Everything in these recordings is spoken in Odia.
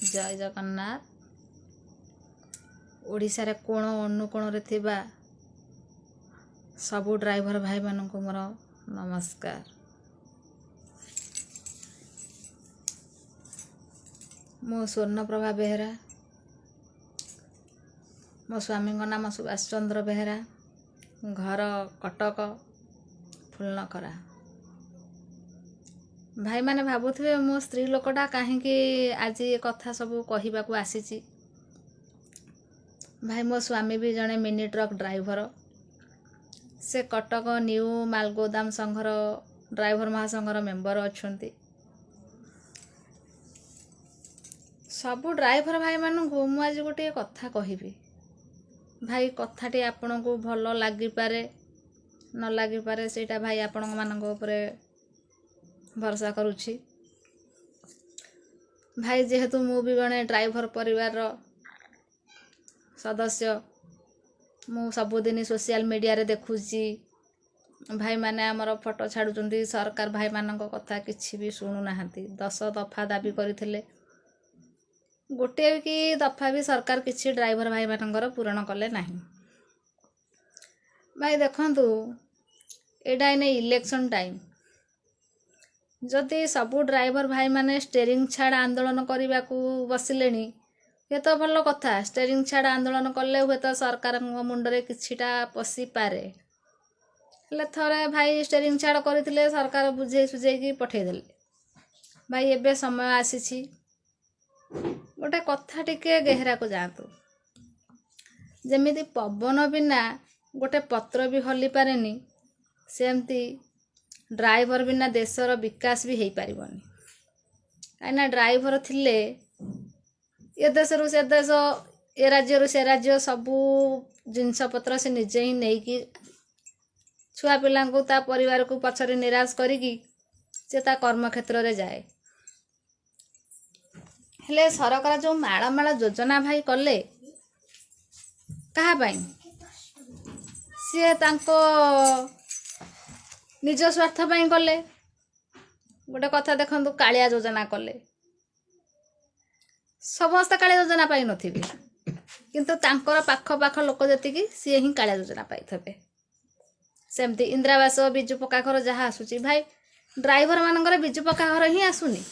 ଜୟ ଜଗନ୍ନାଥ। ଓଡ଼ିଶାରେ କୋଣ ଅନୁକୋଣରେ ଥିବା ସବୁ ଡ୍ରାଇଭର ଭାଇମାନଙ୍କୁ ମୋର ନମସ୍କାର। ମୁଁ ସ୍ୱର୍ଣ୍ଣପ୍ରଭା ବେହେରା। ମୋ ସ୍ୱାମୀଙ୍କ ନାମ ସୁଭାଷ ଚନ୍ଦ୍ର ବେହେରା। ଘର କଟକ ଫୁଲନଖରା। ଭାଇମାନେ ଭାବୁଥିବେ ମୋ ସ୍ତ୍ରୀ ଲୋକଟା କାହିଁକି ଆଜି ଏ କଥା ସବୁ କହିବାକୁ ଆସିଛି। ଭାଇ, ମୋ ସ୍ୱାମୀ ବି ଜଣେ ମିନି ଟ୍ରକ୍ ଡ୍ରାଇଭର। ସେ କଟକ ନ୍ୟୁ ମାଲଗୋଦାମ ସଂଘର ଡ୍ରାଇଭର ମହାସଂଘର ମେମ୍ବର ଅଛନ୍ତି। ସବୁ ଡ୍ରାଇଭର ଭାଇମାନଙ୍କୁ ମୁଁ ଆଜି ଗୋଟିଏ କଥା କହିବି। ଭାଇ, କଥାଟି ଆପଣଙ୍କୁ ଭଲ ଲାଗିପାରେ, ନ ଲାଗିପାରେ, ସେଇଟା ଭାଇ ଆପଣଙ୍କ ଉପରେ ଭରସା କରୁଛି। ଭାଇ, ଯେହେତୁ ମୁଁ ବି ଜଣେ ଡ୍ରାଇଭର ପରିବାରର ସଦସ୍ୟ, ମୁଁ ସବୁଦିନ ସୋସିଆଲ ମିଡ଼ିଆରେ ଦେଖୁଛି ଭାଇମାନେ ଆମର ଫଟୋ ଛାଡ଼ୁଛନ୍ତି। ସରକାର ଭାଇମାନଙ୍କ କଥା କିଛି ବି ଶୁଣୁନାହାନ୍ତି। 10 ଦଫା ଦାବି କରିଥିଲେ, ଗୋଟିଏ କି ଦଫା ବି ସରକାର କିଛି ଡ୍ରାଇଭର ଭାଇମାନଙ୍କର ପୂରଣ କଲେ ନାହିଁ। ଭାଇ ଦେଖନ୍ତୁ, ଏଇଟା ଏଇନେ ଇଲେକ୍ସନ୍ ଟାଇମ୍। ଯଦି ସବୁ ଡ୍ରାଇଭର ଭାଇମାନେ ଷ୍ଟେରିଂ ଛାଡ଼ ଆନ୍ଦୋଳନ କରିବାକୁ ବସିଲେଣି, ହୁଏତ ଭଲ କଥା। ଷ୍ଟେରିଂ ଛାଡ଼ ଆନ୍ଦୋଳନ କଲେ ହୁଏତ ସରକାରଙ୍କ ମୁଣ୍ଡରେ କିଛିଟା ପଶିପାରେ। ହେଲେ ଥରେ ଭାଇ ଷ୍ଟେରିଂ ଛାଡ଼ କରିଥିଲେ, ସରକାର ବୁଝେଇ ସୁଝେଇକି ପଠେଇଦେଲେ। ଭାଇ, ଏବେ ସମୟ ଆସିଛି, ଗୋଟେ କଥା ଟିକେ ଗେହେରାକୁ ଯାଆନ୍ତୁ। ଯେମିତି ପବନ ବିନା ଗୋଟେ ପତ୍ର ବି ହଲିପାରେନି, ସେମିତି ଡ୍ରାଇଭର ବିନା ଦେଶର ବିକାଶ ବି ହେଇପାରିବନି। କାହିଁକିନା ଡ୍ରାଇଭର ଥିଲେ ଏ ଦେଶରୁ ସେ ଦେଶ, ଏ ରାଜ୍ୟରୁ ସେ ରାଜ୍ୟ ସବୁ ଜିନିଷପତ୍ର ସେ ନିଜେ ହିଁ ନେଇକି ଛୁଆ ପିଲାଙ୍କୁ, ତା ପରିବାରକୁ ପଛରେ ନିରାଶ କରିକି ସେ ତା କର୍ମକ୍ଷେତ୍ରରେ ଯାଏ। ହେଲେ ସରକାର ଯେଉଁ ମାଳ ମାଳ ଯୋଜନା ଭାଇ କଲେ, କାହା ପାଇଁ? ସିଏ ତାଙ୍କ ନିଜ ସ୍ୱାର୍ଥ ପାଇଁ କଲେ। ଗୋଟେ କଥା ଦେଖନ୍ତୁ, କାଳିଆ ଯୋଜନା କଲେ। ସମସ୍ତେ କାଳିଆ ଯୋଜନା ପାଇନଥିବେ, କିନ୍ତୁ ତାଙ୍କର ପାଖ ପାଖ ଲୋକ ଯେତିକି, ସିଏ ହିଁ କାଳିଆ ଯୋଜନା ପାଇଥିବେ। ସେମିତି ଇନ୍ଦିରାବାସ, ବିଜୁ ପକ୍କା ଘର ଯାହା ଆସୁଛି, ଭାଇ ଡ୍ରାଇଭର ମାନଙ୍କର ବିଜୁ ପକ୍କା ଘର ହିଁ ଆସୁନି।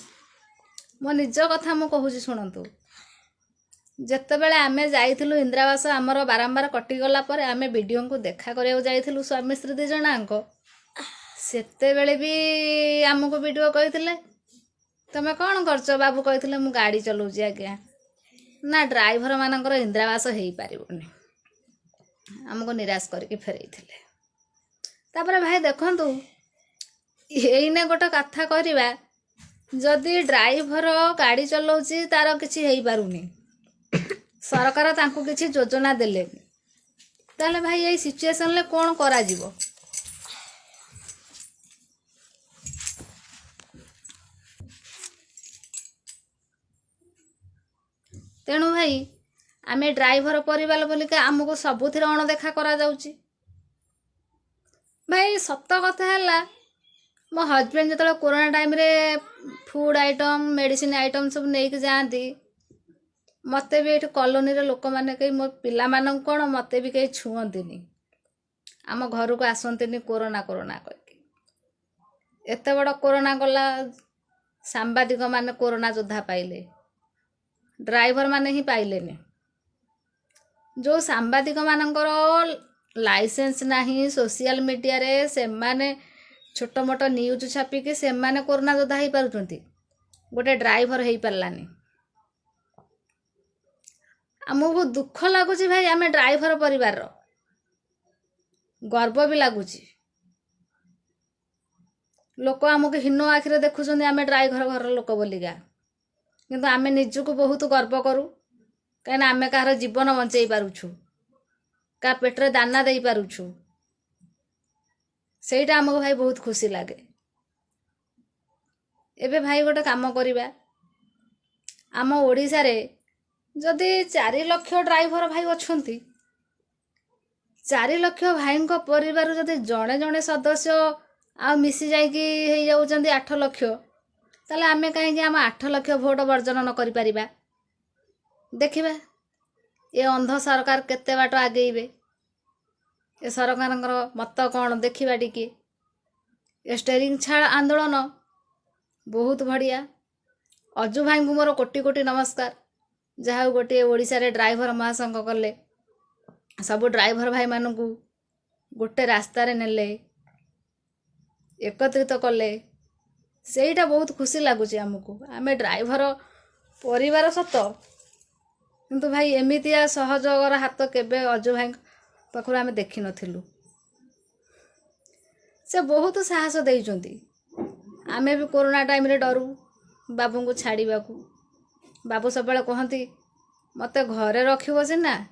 ମୋ ନିଜ କଥା ମୁଁ କହୁଛି, ଶୁଣନ୍ତୁ। ଯେତେବେଳେ ଆମେ ଯାଇଥିଲୁ ଇନ୍ଦିରାବାସ ଆମର ବାରମ୍ବାର କଟିଗଲା ପରେ ଆମେ ବିଡ଼ିଓଙ୍କୁ ଦେଖା କରିବାକୁ ଯାଇଥିଲୁ, ସ୍ୱାମୀ ସ୍ତ୍ରୀ ଦୁଇ ଜଣଙ୍କ, ସେତେବେଳେ ବି ଆମକୁ ବିଡ଼ିଓ କହିଥିଲେ, ତମେ କ'ଣ କରୁଛ ବାବୁ? କହିଥିଲେ, ମୁଁ ଗାଡ଼ି ଚଲାଉଛି ଆଜ୍ଞା। ନା, ଡ୍ରାଇଭର ମାନଙ୍କର ଇନ୍ଦିରାବାସ ହେଇପାରିବନି। ଆମକୁ ନିରାଶ କରିକି ଫେରେଇଥିଲେ। ତାପରେ ଭାଇ ଦେଖନ୍ତୁ, ଏଇନେ ଗୋଟେ କଥା କରିବା, ଯଦି ଡ୍ରାଇଭର ଗାଡ଼ି ଚଲାଉଛି, ତାର କିଛି ହେଇପାରୁନି, ସରକାର ତାଙ୍କୁ କିଛି ଯୋଜନା ଦେଲେନି, ତାହେଲେ ଭାଇ ଏଇ ସିଚୁଏସନରେ କ'ଣ କରାଯିବ? ତେଣୁ ଭାଇ, ଆମେ ଡ୍ରାଇଭର ପରିବାର ବୋଲିକା ଆମକୁ ସବୁଥିରେ ଅଣଦେଖା କରାଯାଉଛି। ଭାଇ, ସତ କଥା ହେଲା, ମୋ ହଜବେଣ୍ଡ ଯେତେବେଳେ କୋରୋନା ଟାଇମ୍ରେ ଫୁଡ଼୍ ଆଇଟମ୍, ମେଡ଼ିସିନ ଆଇଟମ୍ ସବୁ ନେଇକି ଯାଆନ୍ତି, ମୋତେ ବି ଏଇଠି କଲୋନୀରେ ଲୋକମାନେ କେହି ମୋ ପିଲାମାନଙ୍କୁ କ'ଣ, ମୋତେ ବି କେହି ଛୁଅନ୍ତିନି, ଆମ ଘରକୁ ଆସନ୍ତିନି, କୋରୋନା କୋରୋନା କହିକି। ଏତେ ବଡ଼ କୋରୋନା ଗଲା, ସାମ୍ବାଦିକମାନେ କୋରୋନା ଯୋଦ୍ଧା ପାଇଲେ, ଡ୍ରାଇଭର ମାନେ ହିଁ ପାଇଲେନି। ଯେଉଁ ସାମ୍ବାଦିକମାନଙ୍କର ଲାଇସେନ୍ସ ନାହିଁ, ସୋସିଆଲ ମିଡ଼ିଆରେ ସେମାନେ ଛୋଟ ମୋଟ ନ୍ୟୁଜ୍ ଛାପିକି ସେମାନେ କୋରୋନା ଯୋଦ୍ଧା ହେଇପାରୁଛନ୍ତି, ଗୋଟେ ଡ୍ରାଇଭର ହେଇପାରିଲାନି। ଆମକୁ ବହୁତ ଦୁଃଖ ଲାଗୁଛି ଭାଇ, ଆମେ ଡ୍ରାଇଭର ପରିବାରର ଗର୍ବ ବି ଲାଗୁଛି। ଲୋକ ଆମକୁ ହୀନ ଆଖିରେ ଦେଖୁଛନ୍ତି ଆମେ ଡ୍ରାଇଭର ଘରର ଲୋକ ବୋଲିକା, କିନ୍ତୁ ଆମେ ନିଜକୁ ବହୁତ ଗର୍ବ କରୁ, କାହିଁକିନା ଆମେ କାହାର ଜୀବନ ବଞ୍ଚେଇ ପାରୁଛୁ, କାହା ପେଟରେ ଦାନା ଦେଇପାରୁଛୁ। ସେଇଟା ଆମକୁ ଭାଇ ବହୁତ ଖୁସି ଲାଗେ। ଏବେ ଭାଇ ଗୋଟେ କାମ କରିବା। ଆମ ଓଡ଼ିଶାରେ ଯଦି 4 ଲକ୍ଷ ଡ୍ରାଇଭର ଭାଇ ଅଛନ୍ତି, 4 ଲକ୍ଷ ଭାଇଙ୍କ ପରିବାରରୁ ଯଦି ଜଣେ ଜଣେ ସଦସ୍ୟ ଆଉ ମିଶି ଯାଇକି ହେଇଯାଉଛନ୍ତି 8 ଲକ୍ଷ, ତାହେଲେ ଆମେ କାହିଁକି ଆମ 8 ଲକ୍ଷ ଭୋଟ ବର୍ଜନ ନ କରିପାରିବା? ଦେଖିବା ଏ ଅନ୍ଧ ସରକାର କେତେ ବାଟ ଆଗେଇବେ, ଏ ସରକାରଙ୍କର ମତ କ'ଣ ଦେଖିବା ଟିକେ। ଏ ଷ୍ଟେରିଂ ଛାଡ଼ ଆନ୍ଦୋଳନ ବହୁତ ବଢ଼ିଆ। ଅଜୁ ଭାଇଙ୍କୁ ମୋର କୋଟି କୋଟି ନମସ୍କାର। ଯାହା ହଉ, ଗୋଟିଏ ଓଡ଼ିଶାରେ ଡ୍ରାଇଭର ମହାସଂଘ କଲେ, ସବୁ ଡ୍ରାଇଭର ଭାଇମାନଙ୍କୁ ଗୋଟେ ରାସ୍ତାରେ ନେଲେ, ଏକତ୍ରିତ କଲେ। ସେଇଟା ବହୁତ ଖୁସି ଲାଗୁଛି ଆମକୁ। ଆମେ ଡ୍ରାଇଭର ପରିବାର ସତ, କିନ୍ତୁ ଭାଇ, ଏମିତିଆ ସହଯୋଗର ହାତ କେବେ ଅଜୁ ଭାଇଙ୍କ ପାଖରୁ ଆମେ ଦେଖିନଥିଲୁ। ସେ ବହୁତ ସାହସ ଦେଇଛନ୍ତି। ଆମେ ବି କୋରୋନା ଟାଇମ୍ରେ ଡରୁ ବାବୁଙ୍କୁ ଛାଡ଼ିବାକୁ। ବାବୁ ସବୁବେଳେ କୁହନ୍ତି, "ମୋତେ ଘରେ ରଖିବ ସିନା,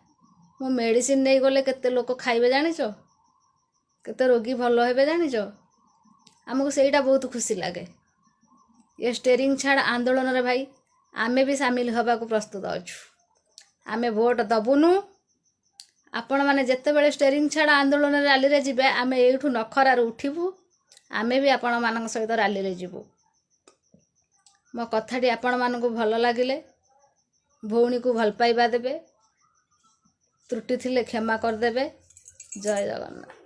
ମୁଁ ମେଡ଼ିସିନ ନେଇଗଲେ କେତେ ଲୋକ ଖାଇବେ ଜାଣିଛ? କେତେ ରୋଗୀ ଭଲ ହେବେ ଜାଣିଛ?" ଆମକୁ ସେଇଟା ବହୁତ ଖୁସି ଲାଗେ। ଏ ଷ୍ଟେରିଂ ଛାଡ଼ ଆନ୍ଦୋଳନରେ ଭାଇ, ଆମେ ବି ସାମିଲ ହେବାକୁ ପ୍ରସ୍ତୁତ ଅଛୁ। ଆମେ ଭୋଟ ଦବୁନୁ। ଆପଣମାନେ ଯେତେବେଳେ ଷ୍ଟେରିଂ ଛାଡ଼ ଆନ୍ଦୋଳନ ରାଲିରେ ଯିବେ, ଆମେ ଏଇଠୁ ନଖରାରୁ ଉଠିବୁ। ଆମେ ବି ଆପଣମାନଙ୍କ ସହିତ ରାଲିରେ ଯିବୁ। ମୋ କଥାଟି ଆପଣମାନଙ୍କୁ ଭଲ ଲାଗିଲେ ଭଉଣୀକୁ ଭଲ ପାଇବା ଦେବେ, ତ୍ରୁଟି ଥିଲେ କ୍ଷମା କରିଦେବେ। ଜୟ ଜଗନ୍ନାଥ।